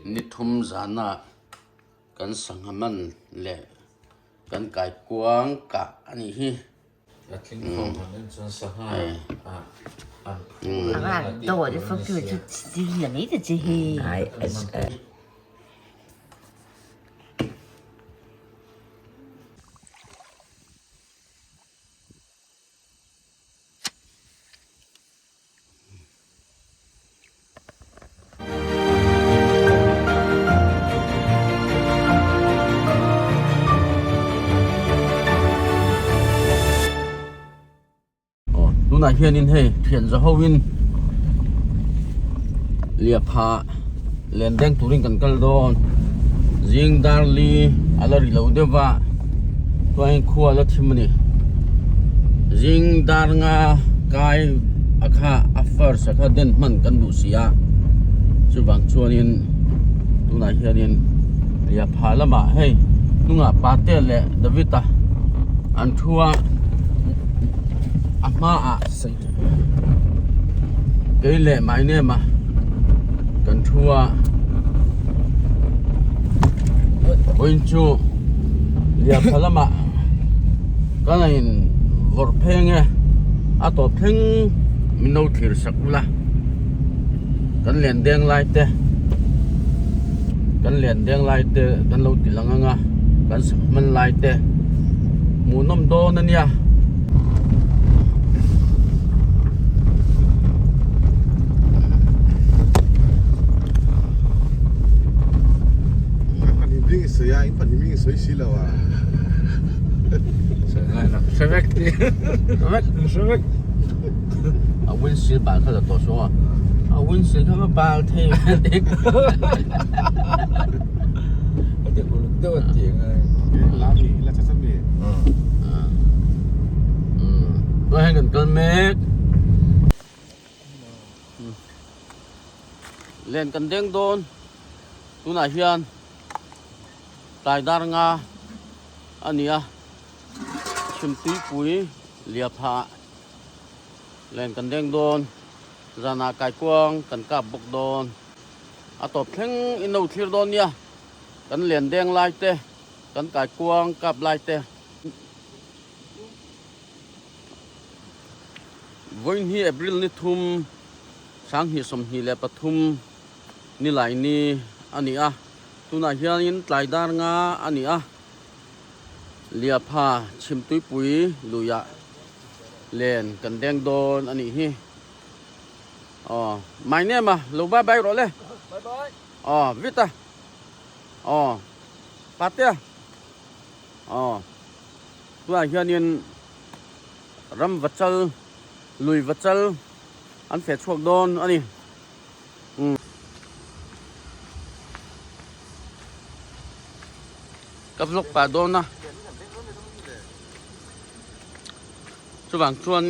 Ni thum zana kan sangha man leh kan kaikuang kah a nih hi. Aw tunah hianin hei thian za hoin liapha len deng turin kan kal dawn zing dar li a la ri lo deuh va chuanin khua a la thim a ni zing dar nga kai a kha a first a kha den hman kan duh si a chuvang chuanin tunah hianin liapha lamah hei hnungah pate leh David a an thu a a hmaah kei leh my name a kan thu a vawiin chu lianpha lamah ka la in vawrh pheng e a tawp thleng min lo thlir sak ula kan lian deng lai te kan lian deng lai te kan lo ti lang ang a kan sak hman lai te hmuhnawm dawn a nia. A windshield bal kha la tawh saw a a windshield kha va bal thei Tunah hian kan kal mek len kan deng dawn tunah hian tlai dar nga a ni a chhimtuipui liaphah len kan deng dawn zanah kaikuang kan kap bawk dawn a tawp thleng in lo thlir dawn nia kan len deng lai te kan kaikuang kap lai te. Vawiin hi April ni thum sanghnih 23 nilai ni a ni a tunah hianin tlai dar nga a ni a Liapha Chhimtuipui luiah len kan deng dawn a nih hi aw my name a lo bye bye rawh le aw vita aw patea aw tunah hianin ram vachal lui vachal an feh chhuak dawn a ni umm ka vlog pah dawn a chuvang chuan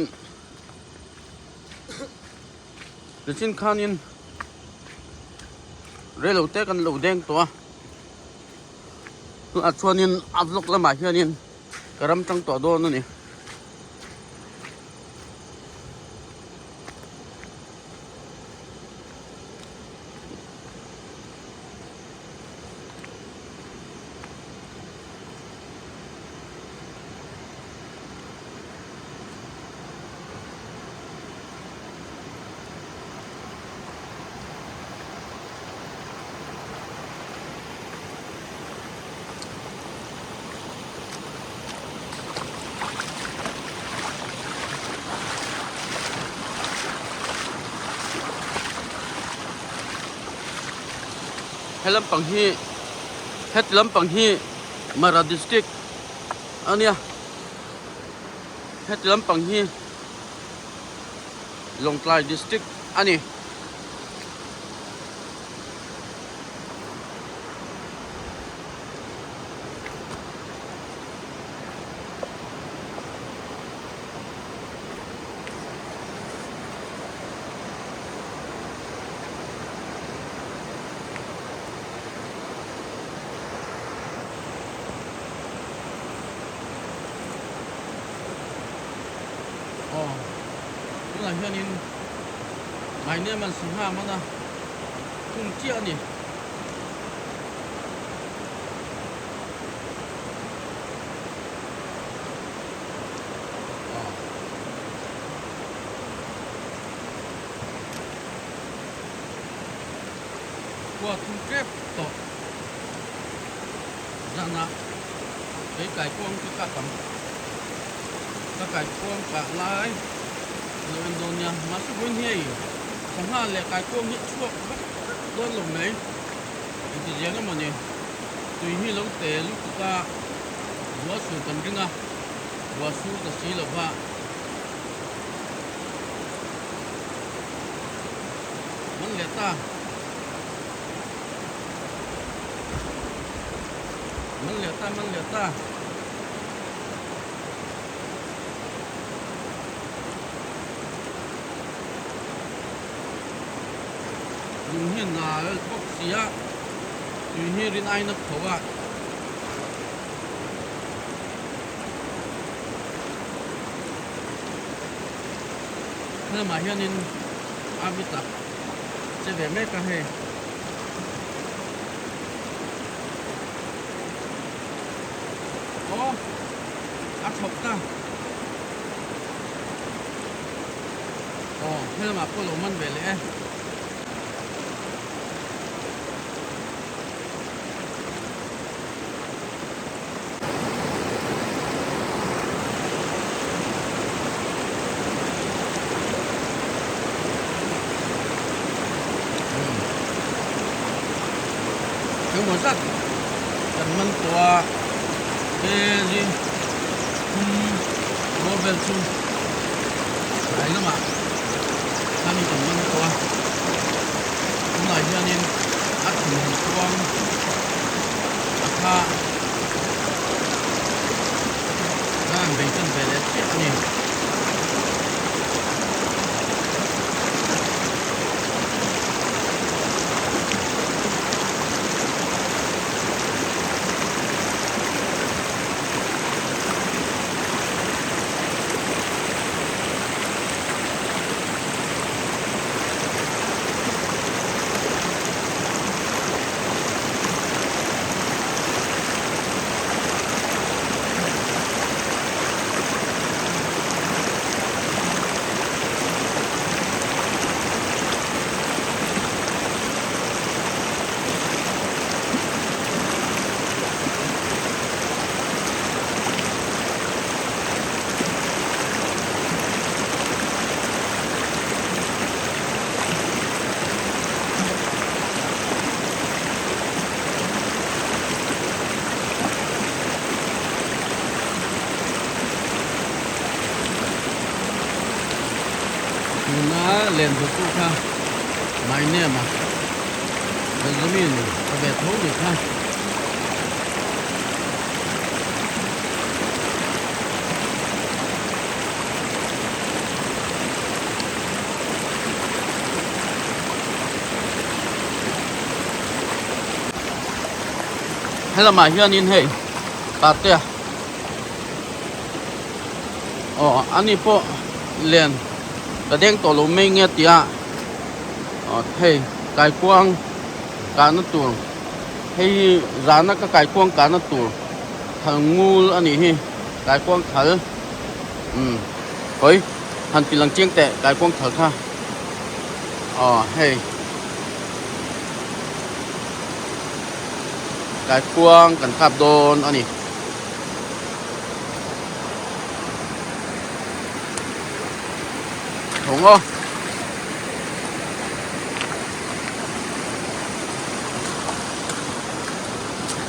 nichin khanin reilo te kan lo deng tawh a tunah chuanin a vlog lamah hianin ka ram tang tawh dawn a ni. He lampang hi heti lampang hi Mara district a nia heti lampang hi Lawngtlai district a ni. Aw tunah hianin my name an sangha man a thung chiah a ni. Khua thum tep tawh zanah kei kaikuang chu ka tam ka kaikuang kah lai lo en dawn nia mahse vawiin hi hei sangha leh kaikuang hi a chhuak vek dawn lo mai engti ziang emaw ni tui hi lo te lutuk a ruah sur kan ring a ruah sur ta si lo va. Man leh ta. Man leh ta, man leh ta. Lung hi nal bawk si a, tui hi rin aina tho a. Helamah hianin a mit a che ve mek a hei. Aw a thawk ta. Aw helamah pawh lo man ve leh e. Engemaw zat kan man tawh a kg thum bawr vel chu tlai lamah khanin kan man tawh a tunah hianin a thawmhnaw kuang a kha a an bei tan ve leh chiah a ni. Tuna len duhtu kha my name a Benjamin a ve tho ni kha. Helamah hianin hei Patea aw ani pawh len ka deng tawh lo mai nge tia aw hei kaikuang kahna tur hei hi zana ka kaikuang kahna tur thal ngul a nih hi kaikuang thal umm hawi han ti lang chiang teh kaikuang thal kha aw hei kaikuang kan kap dawn a ni. Thawng aw.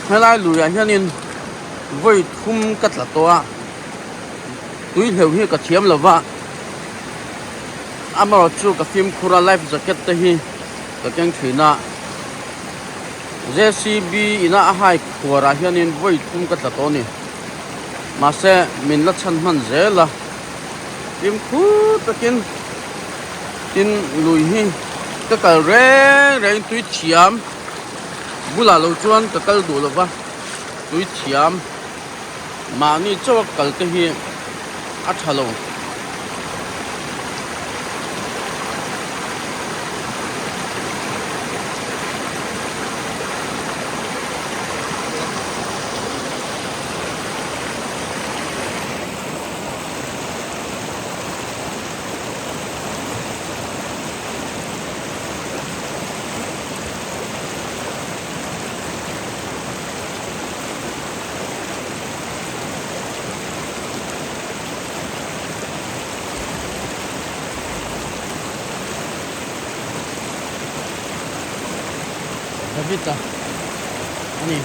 Helai luiah hianin vawi thum ka tla tawh a tui hleuh hi ka thiam lo va amaherawh chu ka fimkhur a life jacket te hi ka keng thin a J_C_B ina a hai khuar ah hianin vawi thum ka tla tawh a ni mahse min la chhan hman zel a fimkhur takin tin lui hi ka kal reng reng tui thiam bulah lo chuan ka kal duh lo va tui thiam mahni chauh a kal te hi a tha lo. David-a a ni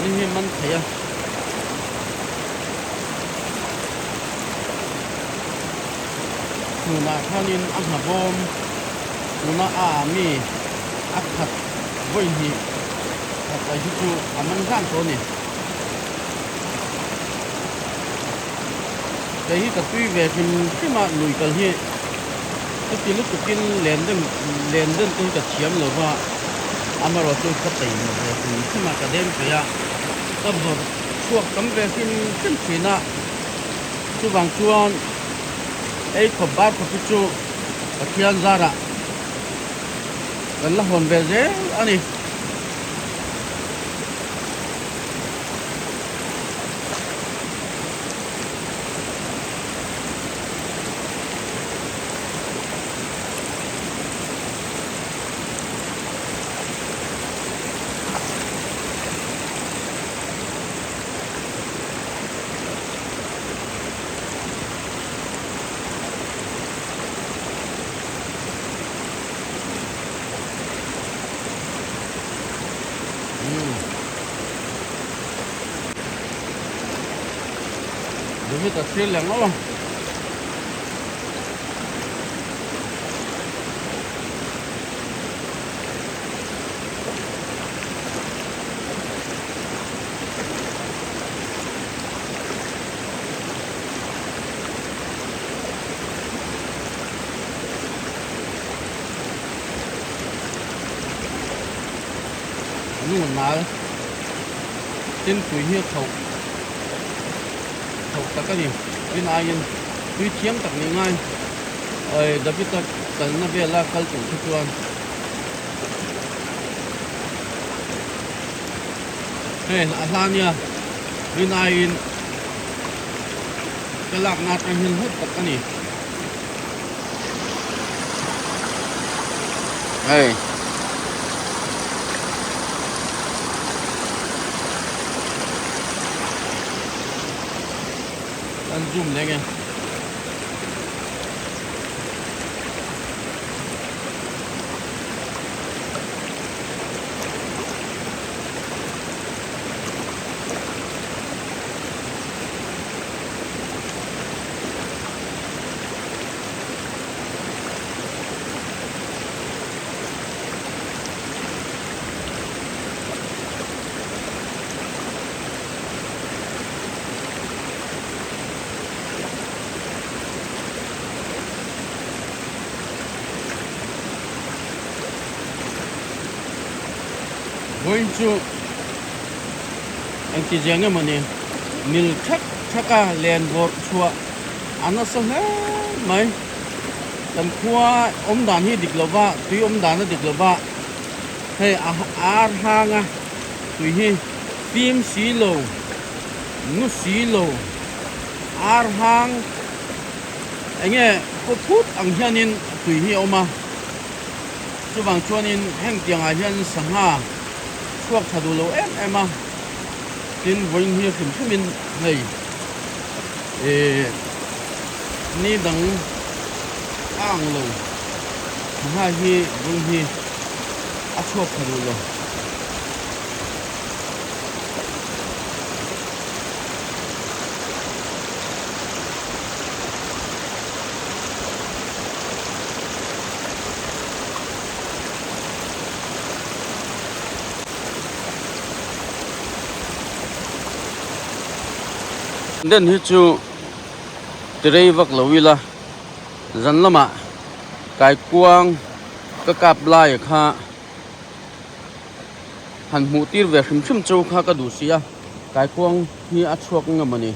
ni hi man thei a. Hnunah khanin a hna bawm tuna a ah mi a khat vawi hnih khat lai hi chu a man zan tawh a ni. Kei hi ka tui ve hrim hrim a lui kal hi chuti lutukin len den len den te hi ka thiam lo va amaherawh chu ka taima ve hrim hrim a ka deng peih a ka vawrh chhuak tam ve hrim hrim thin a chuvang chuan ei khawp bar khawp hi chu Pathian zarah kan la hawn ve zel a ni. David a thlir leh ngawt a. Nu nal tin tui hi a chhoh chhoh tak a ni tin aiin tui thiam tak ni ngai oi David a kalna vela kal tur khi chuan hei a hla nia tin aiin ka lakna atang hian hlut tak a ni. Hei kan zoom leh nge. Vawiin chu engti zia nge mawni mil thak thak a len vawrh chhuah a nasa hle mai kan khua awm dan hi dik lo va tui awm dan a dik lo va hei a ar hang a tui hi fim si lo nu si lo ar hang eng nge khaw phut ang hianin tui hi a awm a chuvang chuanin heng tiangah hian sangha chhuak tha duh lo em em a tin vawiin hi hrim hrimin hei Ehh ni dang a ang lo sangha hi bul hi a chhuak tha duh lo. Den hi chu ti rei vak lo ila zan lamah kaikuang ka kap lai kha han hmuh tir ve hrim hrim chu kha ka duh si a kaikuang hi a chhuak ngam a ni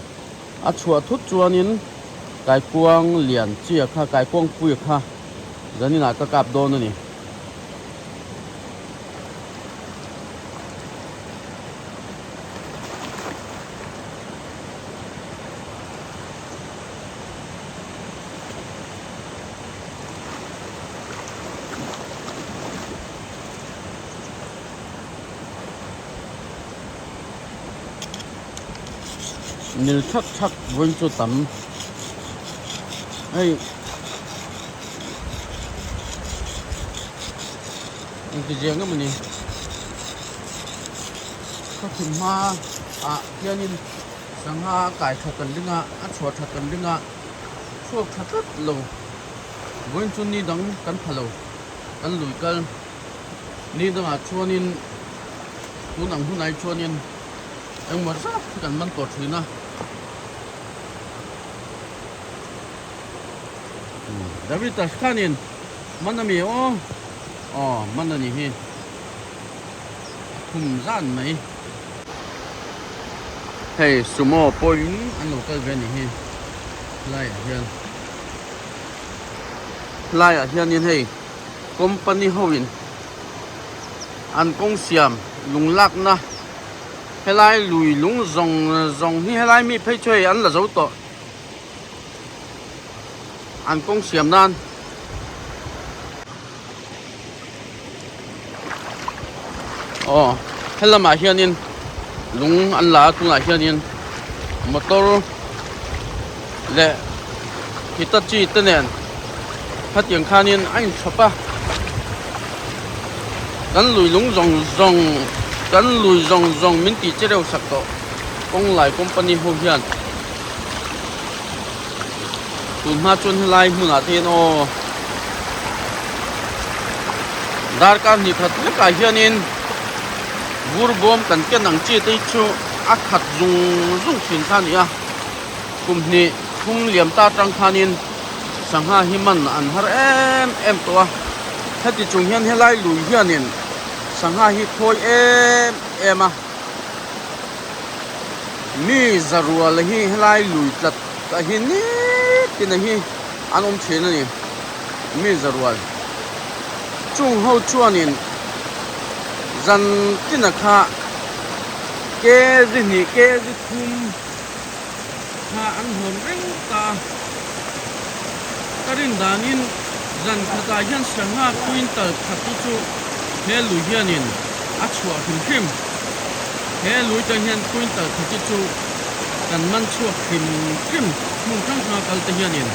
a chhuah thut chuanin kaikuang lian chi kha kaikuang pui kha zaninah ka kap dawn a ni. Mil thak thak vawiin chu tam hei engti ziah nge mawni. Khaw thim hma ah hianin sangha a kai tha kan ring a, a chhuah tha kan ring a, chhuak tha tlat lo. Vawiin chu ni dang kan pha lo, kan lui kal. Ni dangah chuanin tun ang hunah hi chuanin engmaw zat hi kan man tawh thin a. David Tashkhanin man a mi aw, aw man a ni hi. A khum zan mai. Hei sumo pawhin an lo kal ve a nih hi helaiah hian helaiah hianin hei company ho in an kawng siam lung lakna helai lui lung zawng zawng hi helai mi phei chu hei an la zo tawh an kawng siam nan. Aw helamah hianin lung an la a tunah hianin motor leh hitachi te nen khatiang khanin a inchhawp a kan lui lung zawng zawng kan lui zawng zawng min tih che reuh sak tawh kawng lai company ho hian tun hma chuan helai hmunah te hian aw darkar hnih khat lekah hianin vur bawm kan ken ang chi te hi chu a khat zung zung thin kha a ni a kum hnih thum liam ta atang khanin sangha hi man an har em em tawh a heti chung hian helai lui hianin sangha hi khawi em em a. Mi zarual hi helai lui tlat ah hi nitin a hi an awm thin a ni mi zarual chung ho chuanin zan tina kha kg hnih kg thum kha an hawn reng ta a ka rin danin zan khatah hian sangha quintal khat hi chu he lui hianin a chhuah hrim hrim. He lui tang hian quintal khat hi chu kan man chhuak hrim hrim hmun hrang hranga kal te hianin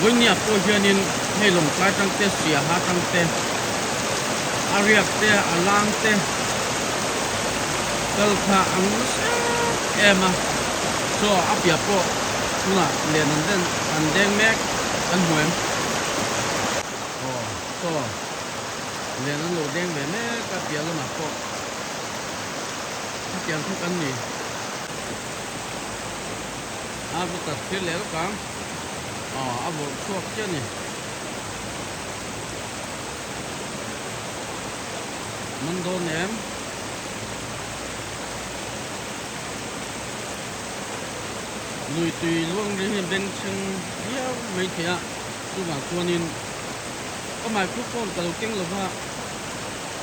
vawinia pawh hianin hei lawngtlai tang te siaha tang te a riak te a lang te kal kha an nasa em em a chaw a piah pawh tunah len an den an deng mek kan hmu em aw chaw len an lo deng ve mek a piah lamah pawh. Hetiang kha kan ni. A va tat thil leh lawk ang. Aw a vawrh chhuak chiah a ni. Man dawn em? Lui tui luang ri hi bengchheng viau mai thei a, chuvang chuanin ka microphone ka lo keng lo va.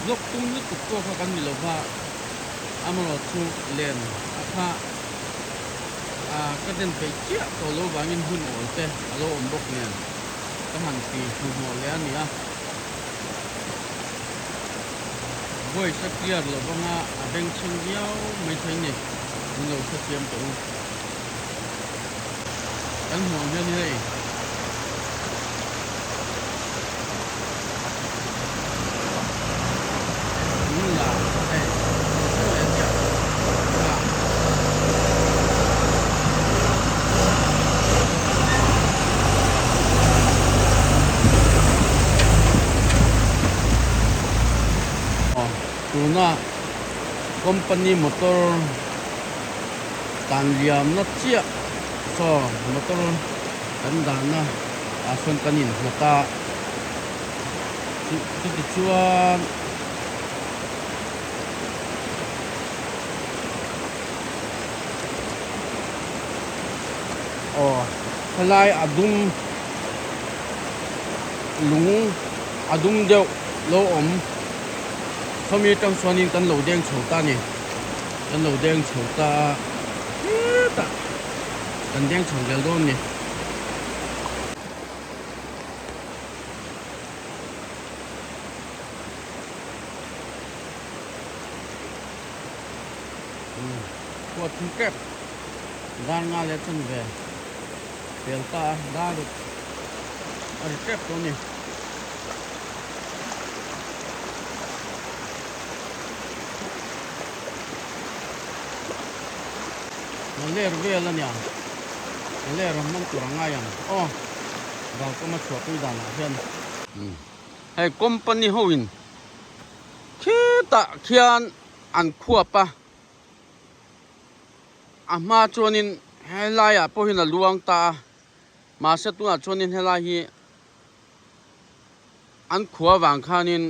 Vlog tum lutuk pawh kha kan ni lo va, amarawh chu len a kha a ka den peih chiah tawh lo vangin hun awl te a lo awm bawk nen ka han ti hmuhmawh leh a ni a. Voice a clear lo vanga a bengchheng viau maithei ni, min lo hrethiam tawh u. Kan hmuh ang hian hei. Lung la hei thleng leh chiah a. Tuna company motor tan liamna chiah saw motor kan dahna ah sawn kan innghat a chuti chuan aw helai a dum lung a dum deuh lo awm sawmi atang chuanin kan lo deng chho ta a ni kan lo deng chho ta a hetah kan deng chho zel dawn a ni. Khuat thum tep dar nga leh chan ve pel ta a dar ruk a ri tep tawh a ni. Nghaler vel a nia, nghaler a hman tur a ngai ang aw, Ralkawm a chhuahpui danah hian. Hei company ho in khitah khian an khuap a, a hma chuanin helaiah pawhin a luang ta a, mahse tunah chuanin helai hi an khua vang khanin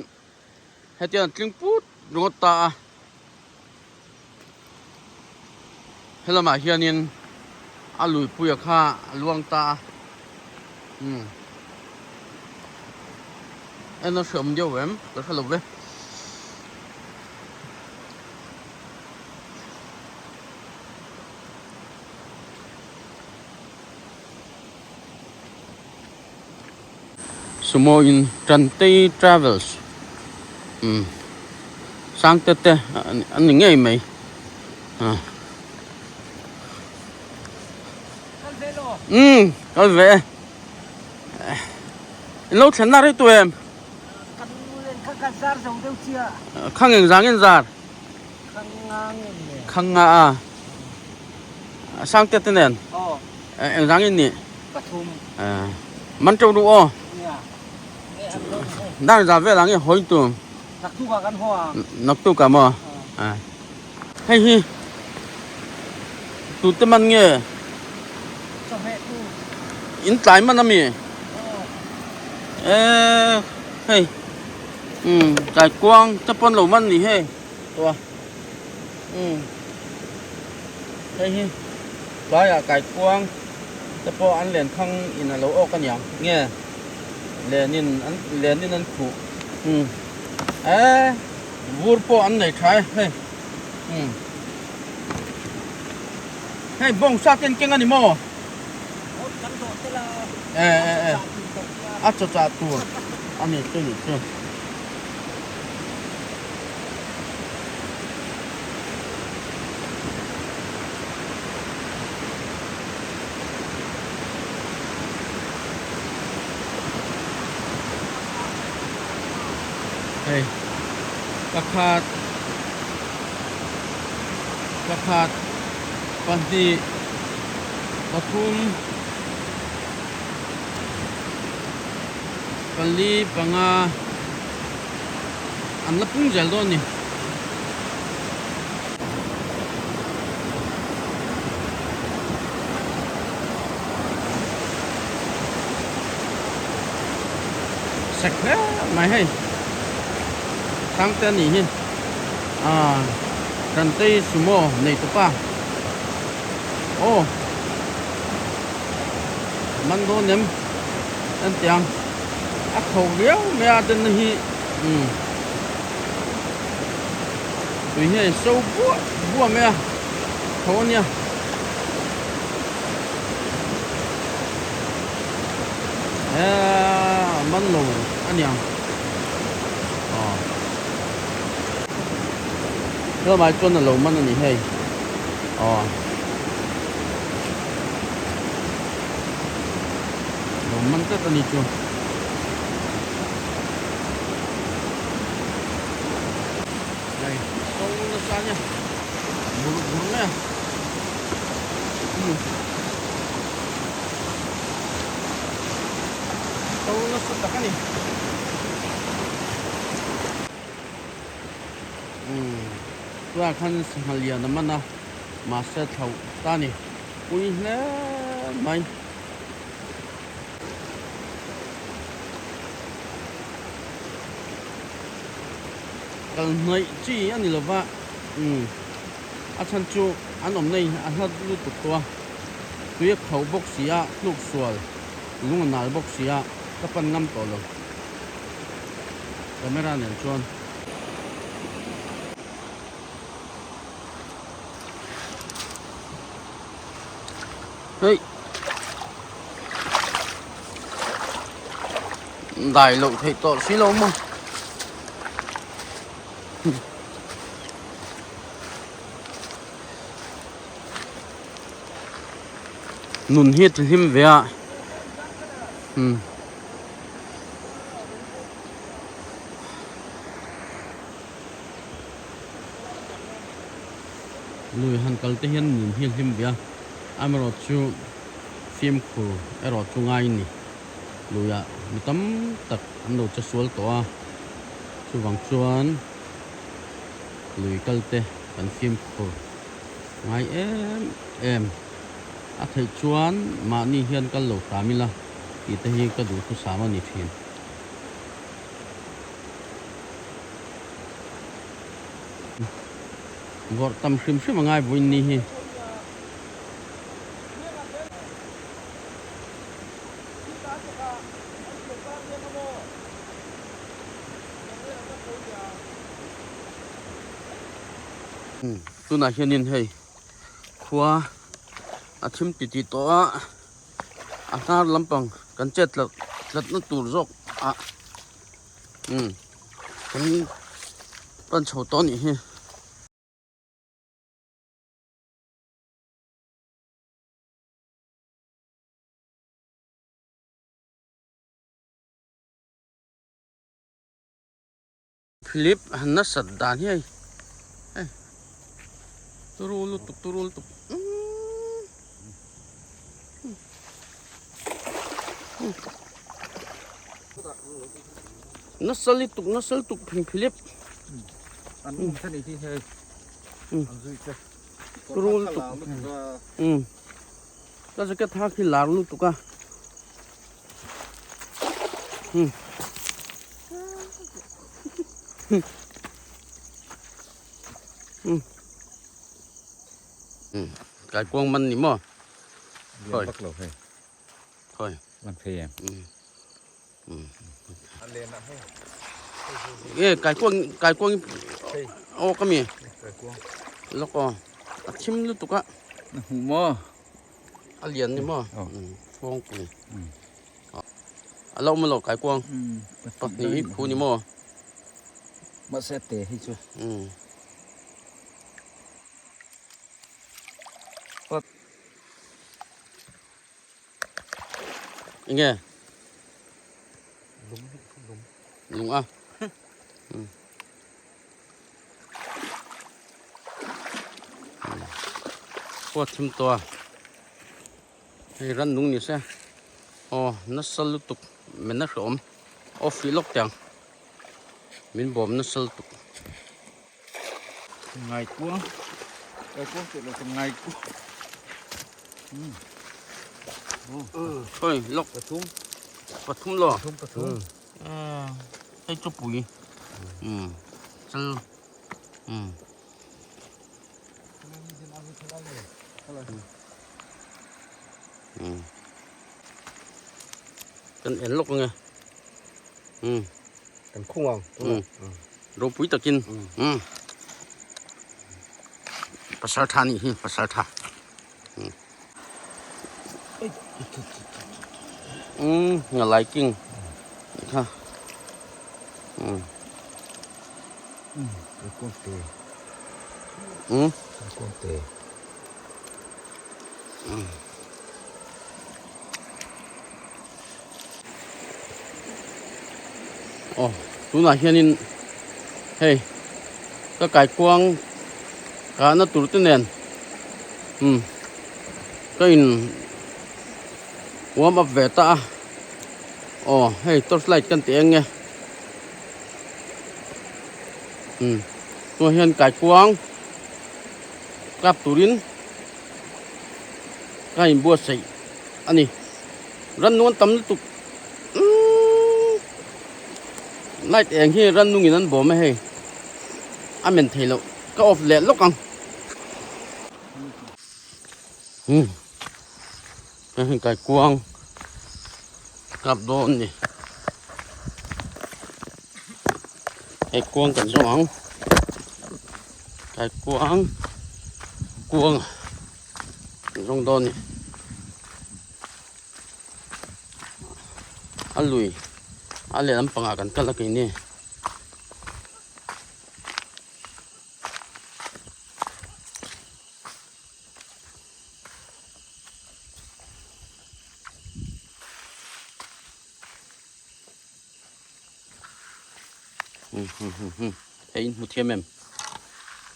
hetiang an tling put ringawt ta a helamah hianin a luipuia kha a luang ta a umm en a hreawm deuh em ka hre lo ve. Sumo in Tantei Travels umm Sangte te an ni ngei mai ah umm kal ve e in lo thlen na rei tu em khang eng zang in zar khang nga a Sangte te nen eng zang in nih. pathum. Man to duh aw. Dar za vel ang i hawi tu. Naktuk ah kan haw ang. Naktuk ah maw? Hei hi tu te man nge? Chawhmeh tu. In tlai man ami? Eh hei um tlai kuang te pawn lo man ni hei tua um hei hi tlaiah kai kuang. te pawh an len khang in a lo awk a niang nge len in an len in an khuh umm eh vur pawh an nei tha e hei umm hei bawng sa te an keng a ni maw eh eh eh a chaw chah tur a ni chu ni chu. Hei pakhat pakhat pahnih pathum pali panga an la pung zel dawn a ni. Sek hle mai hei Sangte a nih hi ah Tantei sumo nei tawp a aw man dawn em hetiang a kho riau mai a denna hi umm. Tui hi a inso buah buah mai a tho a nia. Eee a man lo a niang aw helai chuan a lo man a ni hei aw lo man tlat a ni chu. Hei so nasa ania bur bur mai a so nasa tak a ni tunah khan sangha lian a man a mahse thlauh ta a ni pui hle mai. Kal hnaih chi a ni lova umm a chhan chu an awm nei a hla lutuk tawh a tui a khauh bawk si a tluk sual lung a nal bawk si a ka pan ngam tawh lo camera nen chuan. Hei dai loh theih tawh si lo maw nun hi a ti hlim ve a umm. Lui han kal te hian nun hi a hlim ve a, amaherawh chu fimkhur erawh chu ngai a ni. Luiah mi tam tak an lo che sual tawh a, chuvang chuan lui kal te kan fimkhur ngai em em. A theih chuan mahni hian kal lo hram ila tih te hi ka duhthusam a ni thin. Vawrh tam hrim hrim a ngai vawiin ni hi. Tunah hianin hei khua a thim ti tih tawh a, a hnar lampang kan chet tlat tlatna tur zawk ah umm kan pan chho tawh a nih hi. Philip han nasat dan hi hei hei turu lutuk turu lutuk nasa lutuk nasa lutuk Philip an um thani hi hei an zui te turu lutuk ka jacket hak hi lar lutuk a. Kai kuang man ni maw? Lian vak lo hei. Thôi. Lan phei em. Ê kai kuang kai kuang ô ka mi. Kai kuang. Lok aw. A thim lutuk a. Na hmu maw? A lian ni maw? Khuangpui. A lo maw lo kaikuang? Pahnih hi phu ni maw? Mahse a te hi chu. Enge? Lung lung. Lung a. Khua thim tawh a hei ran nung ni se aw nasa lutuk men a hreawm off rih lawk teh ang min bawm nasa lutuk. Ngai kuang ngai kuang tih loh chu ngai kuang Oi lawk pathum pathum law pathum pathum. Hei chu pui chal kan en lawk ange kan khung ang ropui takin pasal tha nih hi pasal tha Umm nga liking kha umm umm aw tunah hianin hei ka kaikuang kahna tur te nen umm ka in warm up ve ta a aw hei torch light kan tih eng nge umm tunah hian kaikuang kap turin ka inbuatsaih a ni rannung an tam lutuk umm light eng hi rannung in an bawm a hei a men thei loh ka off leh lawk ang umm hei kaikuang kap dawn a ni hei kuang kan zawng ang kaikuang kuang zawng dawn a ni a lui a lehlam pangah kan kal a keini. Hei in hmu thiam em?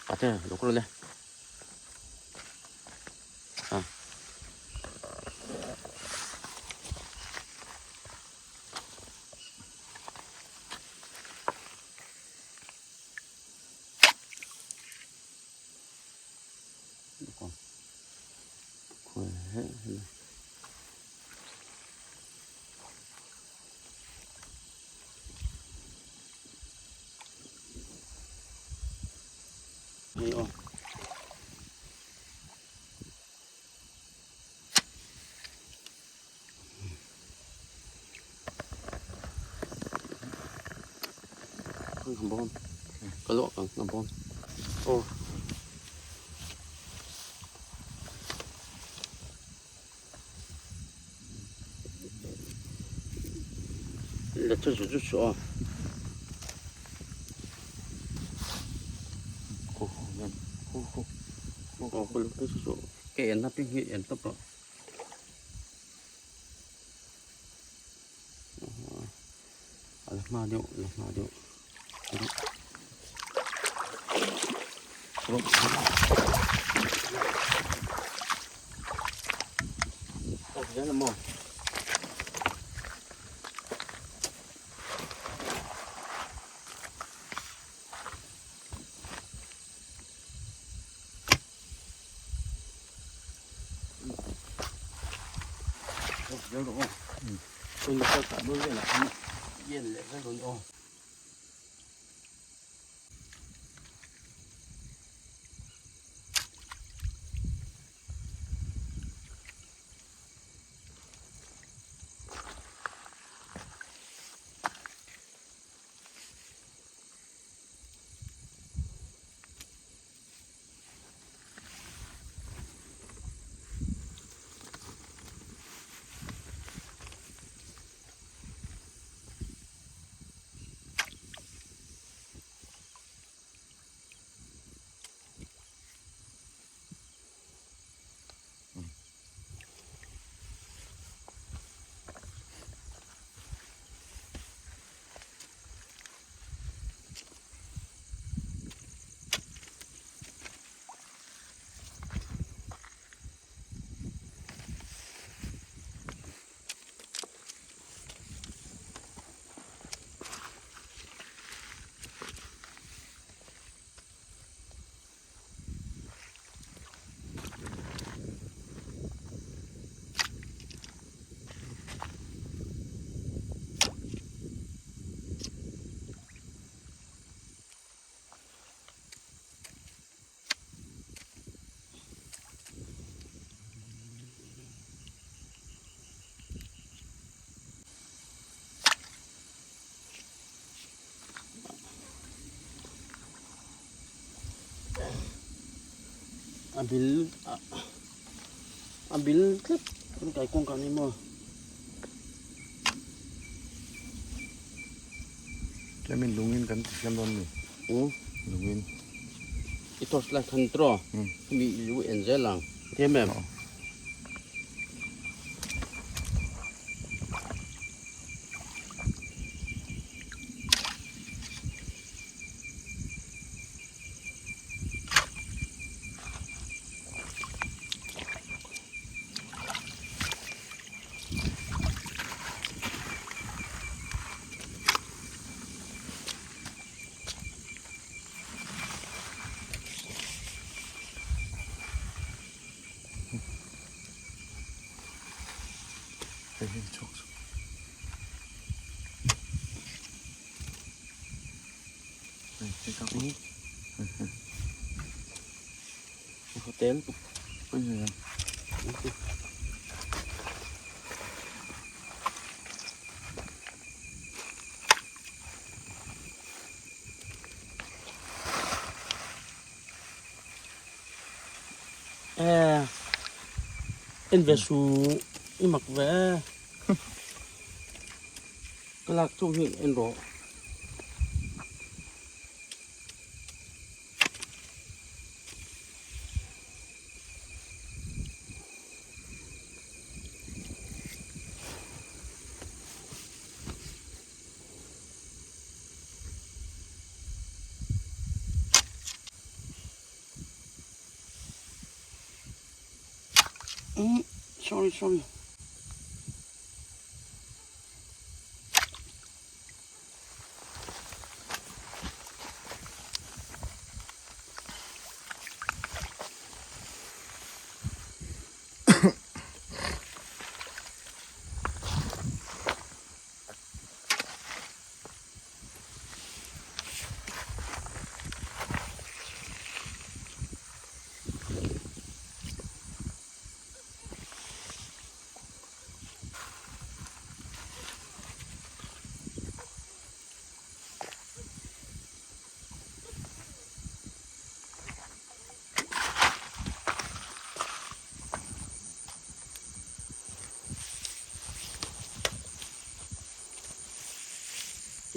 Pate lo kal le. Hei aw. Bon. Ka luak ang nga bon. Oh. La chu chu chu aw. Khu khu yan. Khu khu. Aw khu chu chu. Ke en na ping hi en tawp rawh. A la hma deuh la hma deuh. A bil a bil tlat kan kai kawngka ni maw. Tlemin lungin kan ti siam dawn ni. Lungin. I torch light khan tro. Mi lu en zel ang. Thiam em? Hei hei chhuak chhuak. Hei hei ka hei hei. Hotel. Hei hei. Eh, en ve su i mak ve. Ka lak chu hi en rawh. Sorry sorry.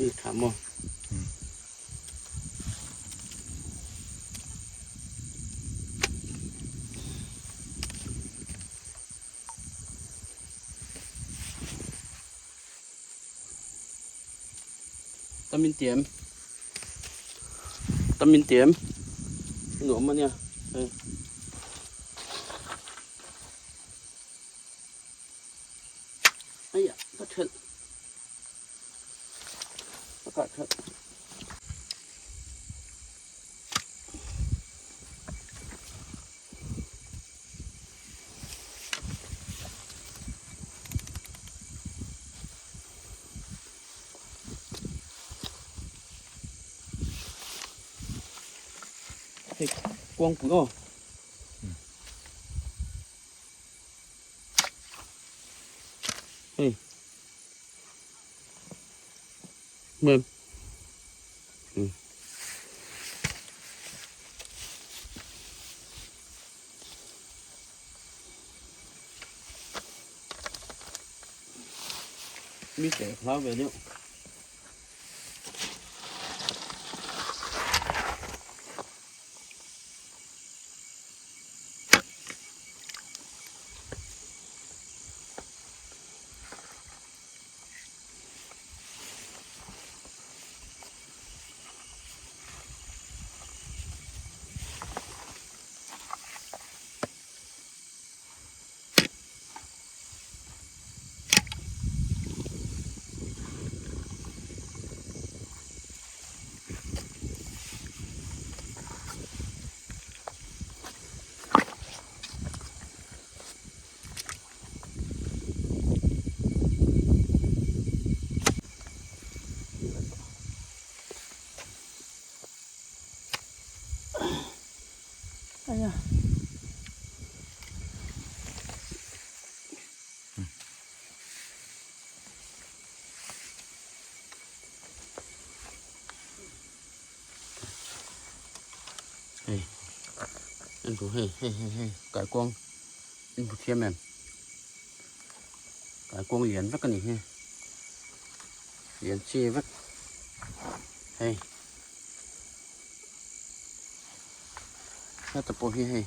I la tha maw? Tamin tiam Tamin tiam nuam ania hei. Aiya ka thelh ka kah thelh. Hei kuangpui aw. Hei. Mem. Mi te hlau ve deuh. Aya. Hei. En bu hei hei hei hei kaikuang en bu thiam em. Kaikuang lian vek ani hi. Lian chi vek. Hei. Heta pawh hi hei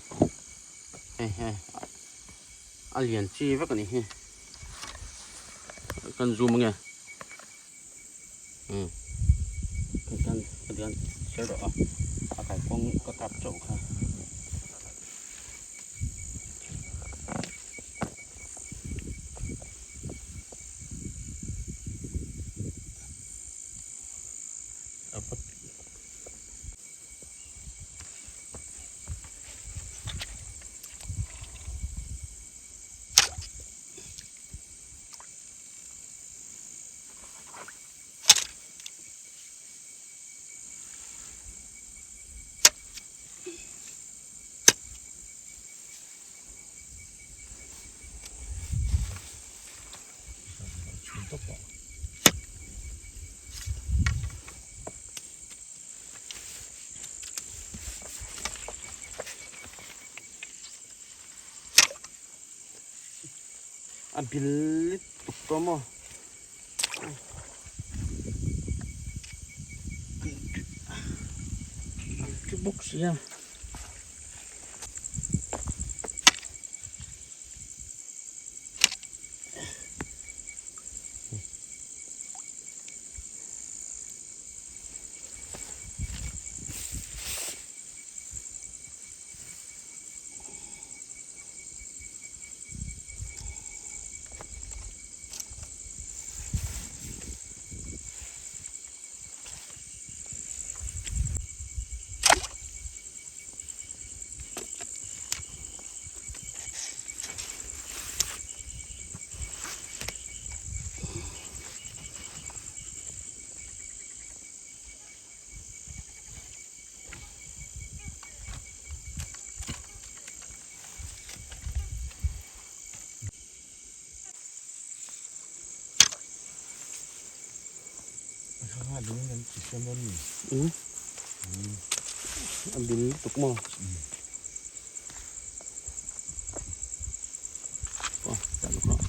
hei hei a lian chi vek a nih hi kan zoom ange umm kan kan chhiar rawh a a kaikuang ka kap chauh kha. A bil tuk tawh maw an thi bawk si a. A bil lutuk maw? Aw tah lawk rawh.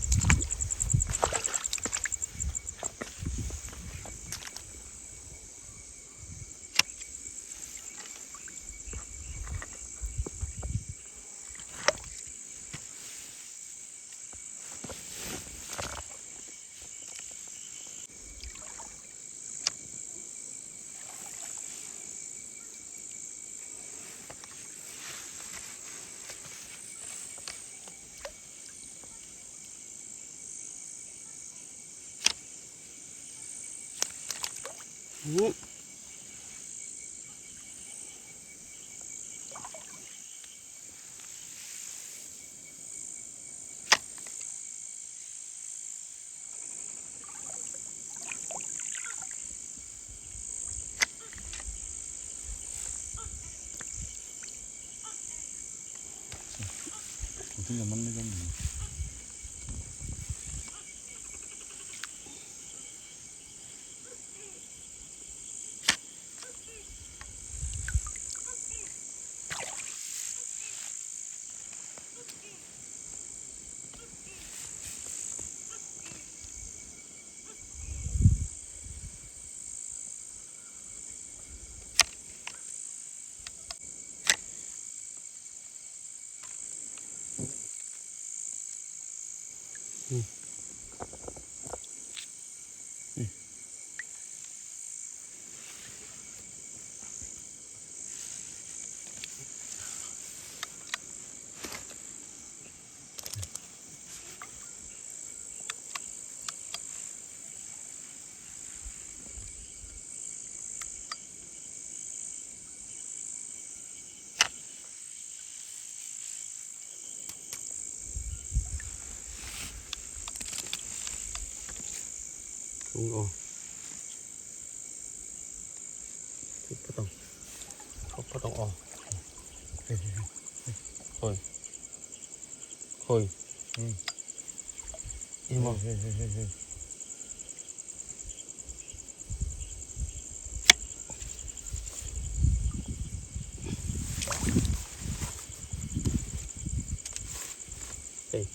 Tung aw Thuk phawt ang Thuk phawt ang aw Khawi Khawi Emaw Hei.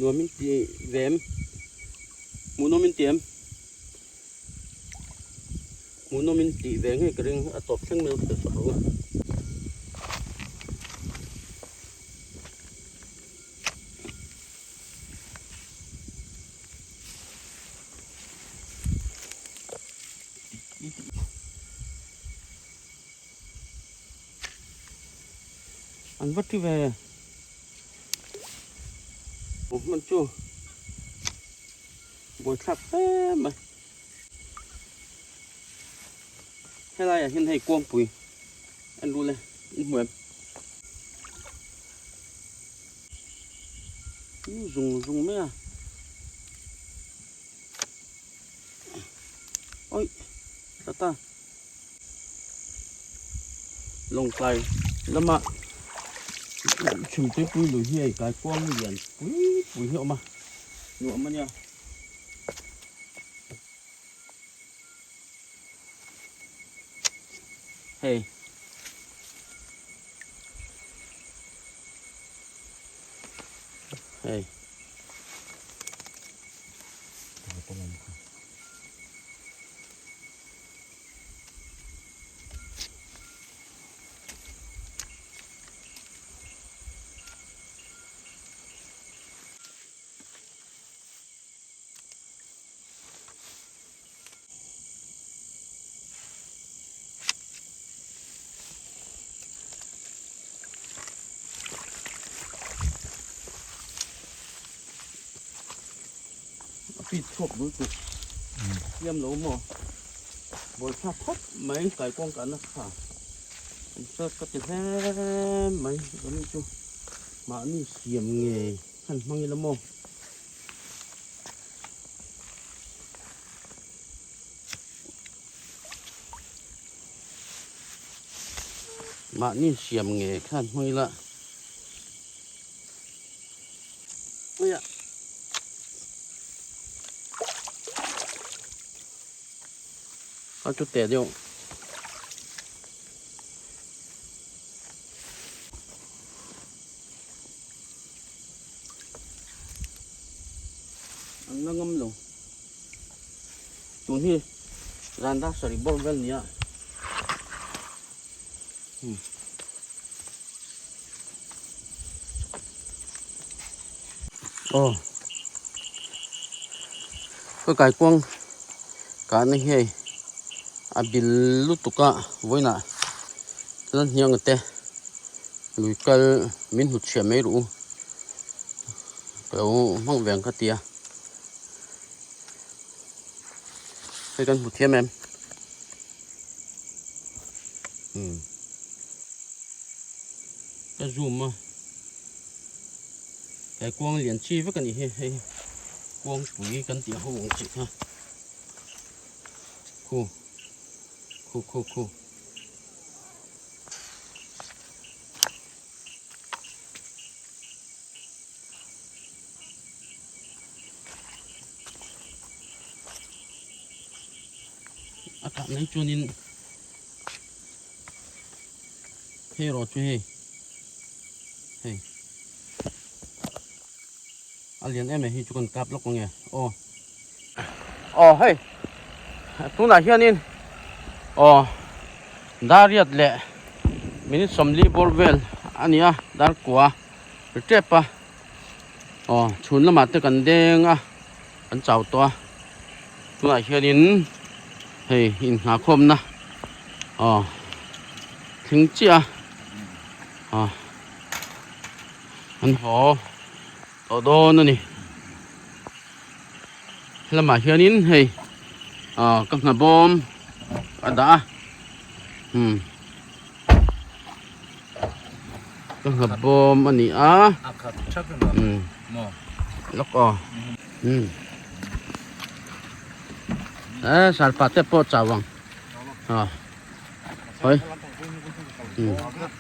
Nuam in ti ve em? Hmuhnawm in ti em? Hmuhnawm in tih ve ngei ka ring a tawp thleng mai ka sak ang a. An va ti ve. Hman chu buaithlak hle mai. Helaiah hian hei kuangpui en ru le in hmu em zung zung mai a oi tla ta lawngtlai lama chhimtui pui lui hi hei kai kuang lian pui pui hi a awm a nuam a nia. Hei. Hei. Speed chhuak bul chu siam lo maw? Buaithlak khawp mai kaikuang kahna kha an hriat ka ti hle mai kan chu mahni siam ngei khan hmang ila maw? Mahni siam ngei khan hmang ila. A chu teh deuh. An la ngam lo. Tun hi zan dar sarih bawr vel nia. Hmm. Aw ka kaikuang kahna hi hei a bil lutuk a vawiinah la hniang te lui kal min hnut chhiah mai rawh u ka lo hmang ve ang ka ti a hei kan hmu thiam em. Hmm. Ka zoom a. Kai kuang lian chi vek ani hi hei kuang pui kan tih ho ang chi kha. Khu khu khu khu. A kah mai chuanin hei erawh chu hei hei a lian em em hi chu kan kap lawk ang e aw aw hei tunah hianin aw dariat leh minute sawmli bawr vel a ni a dar kua ri tep a aw chhun lamah te kan deng a kan chau tawh a tunah hianin hei inhnahkhawmna aw thleng chiah a aw an haw tawh dawn a ni helamah hianin hei aw ka hna bawm a dah a umm. Ka nghat bawm a ni a. A khat thak a umm lawk aw umm e sarpa te pawh chau ang a hawi umm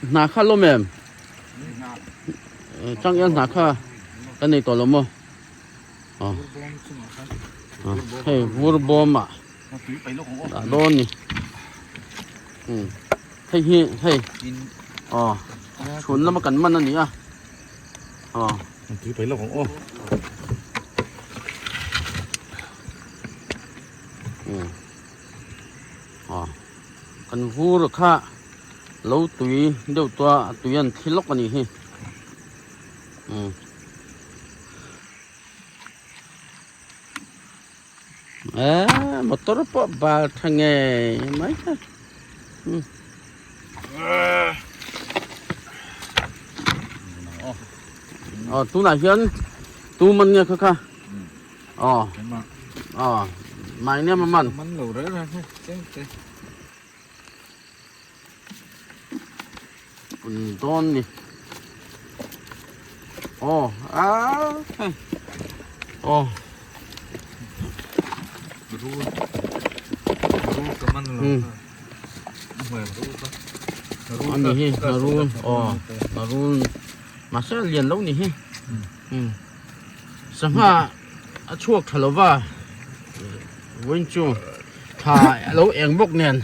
hna kha lawm em changel hna kha ka nei tawh lo maw aw hei vur bawm ah. Dah dawn ni umm hei hi hei aw chhun lama kan man a ni a aw tui pai lawk ang aw umm aw kan vur kha lo tui deuh tawh a tui an thli lawk a nih hi umm. Eh motor pawh bal tha ngei mai kha um aw tunah hian tu man nge kha kha aw aw mai nia ma man man lo reng reng he cheng te pun dawn ni aw a hei aw ru ru ka man lo hmel ru ka ani hi rul aw rul mahse a lian lo ni hi um sangha a chhuak tha lova vawiin chu thla a lo eng bawk nen.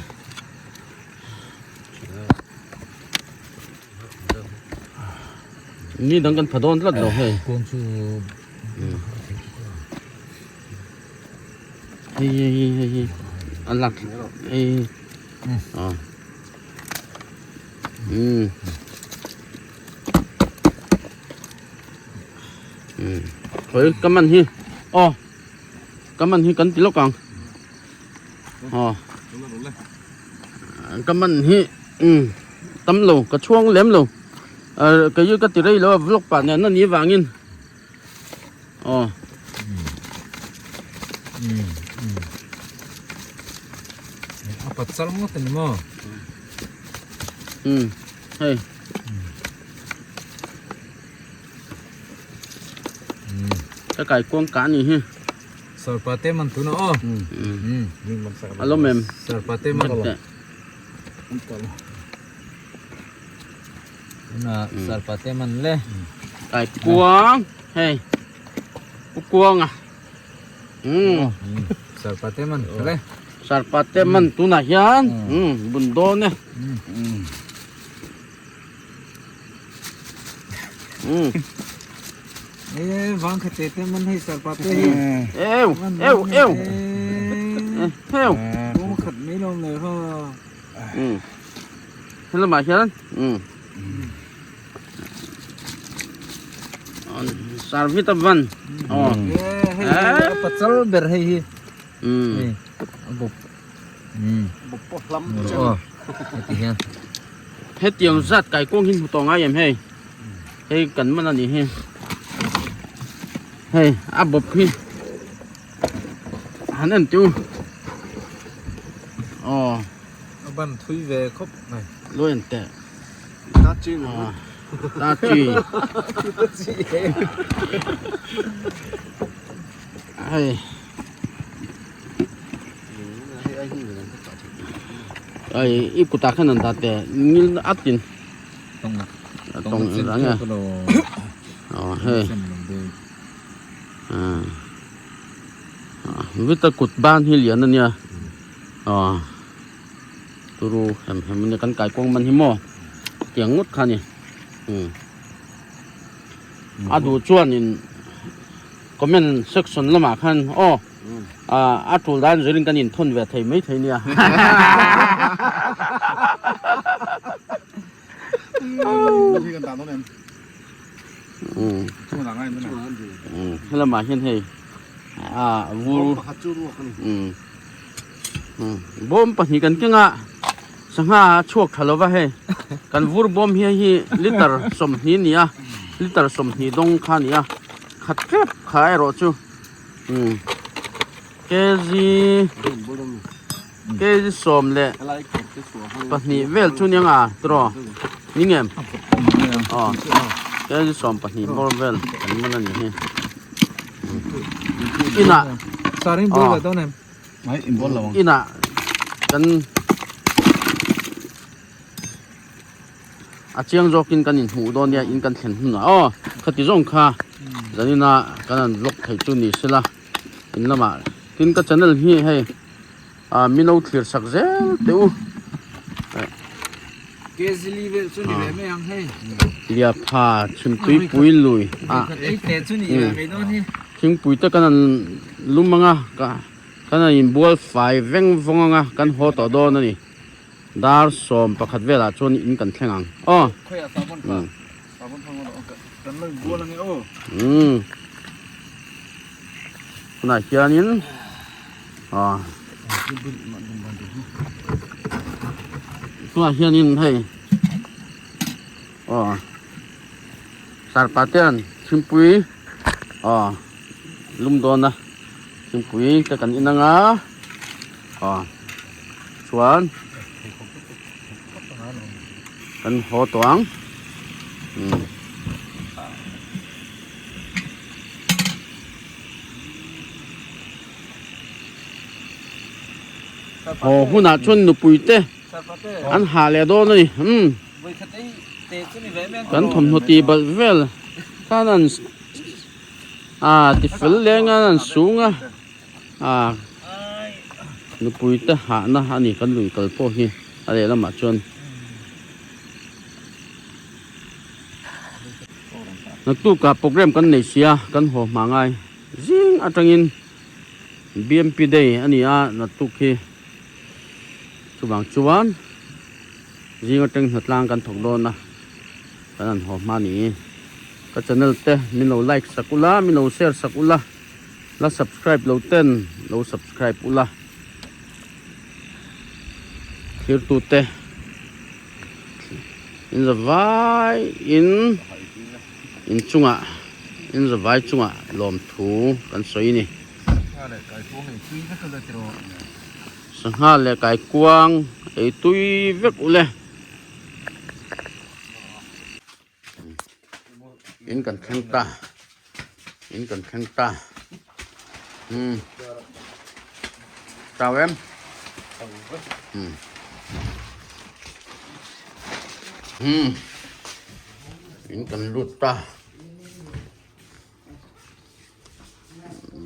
Ni dang kan pha dawn tlat lo hei. Kawng chu hei hei hei hei hei a lak hei ah um um khawi ka man hi aw ka man hi kan ti lawk ang aw ka man hi um tam lo ka chhuang lem lo kei chu ka ti rei lo a vlog pah nen a nih vangin aw. A pat chal ngawt a ni maw? Um hei. Ka kai kuang kah a nih hi. Sarpa te man tuna aw. A lawm em? Sarpa te man. Tuna sarpa te man le. Kai kuang hei. Pu kuang a. Um. Sarpa te man le. Sarpa te man tunah hian um bun dawn e. E vang kha te te man hei sarpa te hi. Eu eu eu. Eu. Bawm khat mai lawm le ha. Um. Helamah hian um. Sarvit a van. Aw. E hei a pachal ber hei hi. Um. A bawp. Bawp pawh hlam che. Heti hian. Hetiang zat kaikuang hi hmu tawh ngai em hei. Hei kan man a nih hi. Hei a bawp hi han en tih u. Aw. A ban thui ve khawp mai. Lo en teh. Ta chi ni. Ta chi. Ta chi. Hei. Ai i kutah khan an dah teh ngil at in tawng rang e aw hei vita kut ban hi lian ania aw turu hem hem ania kan kai kawng man hi maw tiang ngawt kha ani a duh chuanin. Comment section lamah khan aw a tul dan zurin kan inthawn ve thei mai thei nia. Helamah hian hei a vur bawm pahnih kan keng a sangha a chhuak tha lova hei kan vur bawm hi hei liter 20 a ni a liter 20 dawng kha a ni a. Khat tep kha erawh chu umm kg kg 12 vel chu nia nga tiraw ni nge aw kg 12 bawr vel kan man a ni hi inah inah kan. A chiang zawkin kan inhmuh dawn nia in kan thlen hunah aw khati zawng kha zanina kan han vlog theih chu ni sela in lamah tin ka channel hi hei ah min lo thlir sak zel teh u Liapha chhimtui pui lui ah thingpui te kan han lum ang a kan han inbual fai veng vawng ang a kan haw tawh dawn a ni. Dar 11 velah chuan in kan thleng ang aw. Umm. Tunah hianin aw tunah hianin hei aw sarpa te an thingpui aw lum dawn a thingpui te kan in anga aw. Chuan kan haw tawh ang umm. Haw hunah chuan nupui te an hah leh dawn a ni umm kan thawmhnaw tih balh vel khan an ah tifel leng a an sung a. A nupui te hahna a ni kan lui kal pawh hi a lehlamah chuan naktukah program kan nei sia kan haw hma ngai zing atangin B_M_P day a ni a naktuk hi chuvang chuan zing atang hnatlang kan thawk dawn a kan han haw hma a ni ka channel te min lo like sak ula min lo share sak ula. La subscribe lo ten lo subscribe ula thirtu te in zavai in in chungah in zavai chungah lawmthu kan sawi a ni. Sangha leh kaikuang ei tui vek ule. In kan thleng ta in kan thleng ta um chau em um um in kan lut ta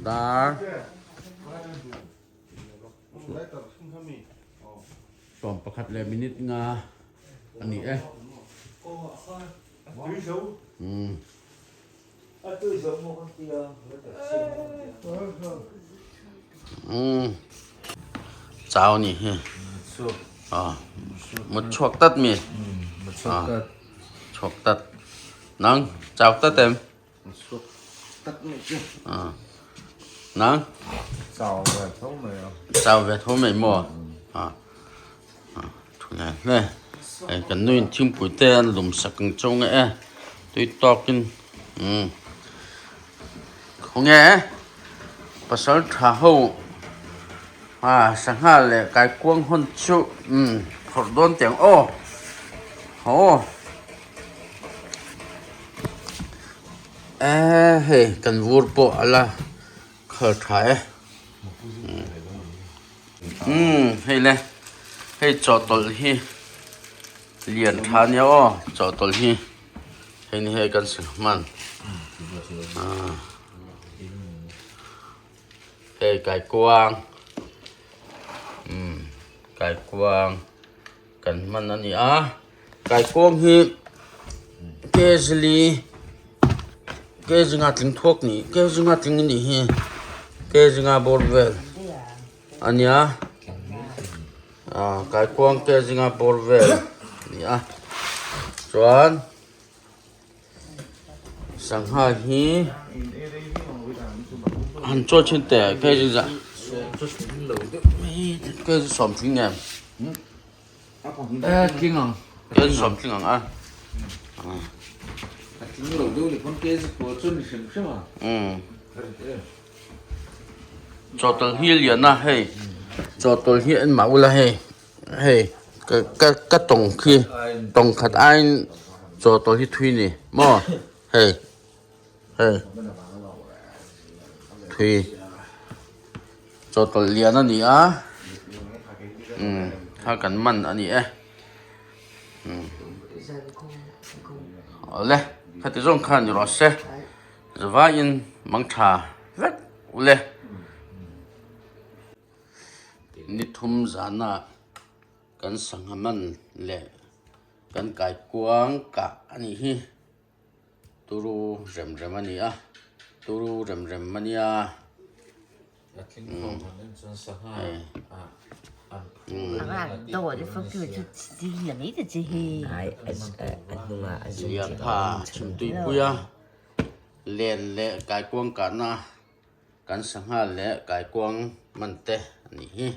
dar 11 leh minute nga a ni e. Umm. Umm. Chau ni hi. Ah. Mut chhuak tat mi. Ah. Chhuak tat. Nang chau tat em? Nang? Chau ve tho mai a. Chau ve tho mai maw? A thu hle hle. Hei kan nuin thingpui te an lum sak ang chauh nge e. Tui tawkin umm khawnge pasal tha ho a sangha leh kaikuang hawn chu umm phawrh dawn teh ang aw. Haw. Eee hei kan vur pawh a la khal tha e umm hei le hei chawhtawlh hi lian tha ania aw chawhtawlh hi hei ni hei kan sangha hman ah hei kaikuang umm kaikuang. Kan hman a ni a, kaikuang hi kg kg nga tling thuak ni kg nga tling a nih hi kg nga bawr vel a nia ah kaikuang kg nga bawr vel a ni a chuan sangha hi han chawi thin teh kg zah kg sawm tling em. Tling ang. Kg sawm tling ang a. A tling lo deuh ni pawn kg kua chu ni hrim hrim a. Chawhtawlh hi a lian a hei chawhtawlh hi en mah ula hei hei ka ka ka tawng khi tawng khat aiin chawhtawlh hi thui ni maw hei hei thui. Chawhtawlh lian a ni a umm kha kan man a ni e umm awle khati zawng khan ni rawh se zavaiin mangtha vek ule ni thum zana kan sangha man leh kan kaikuang kah a nih hi. Turu rem rem a ni a, turu rem rem a nia. Lianpha chhimtuipuia len leh kaikuang kahna kan sangha leh kaikuang man te a nih hi.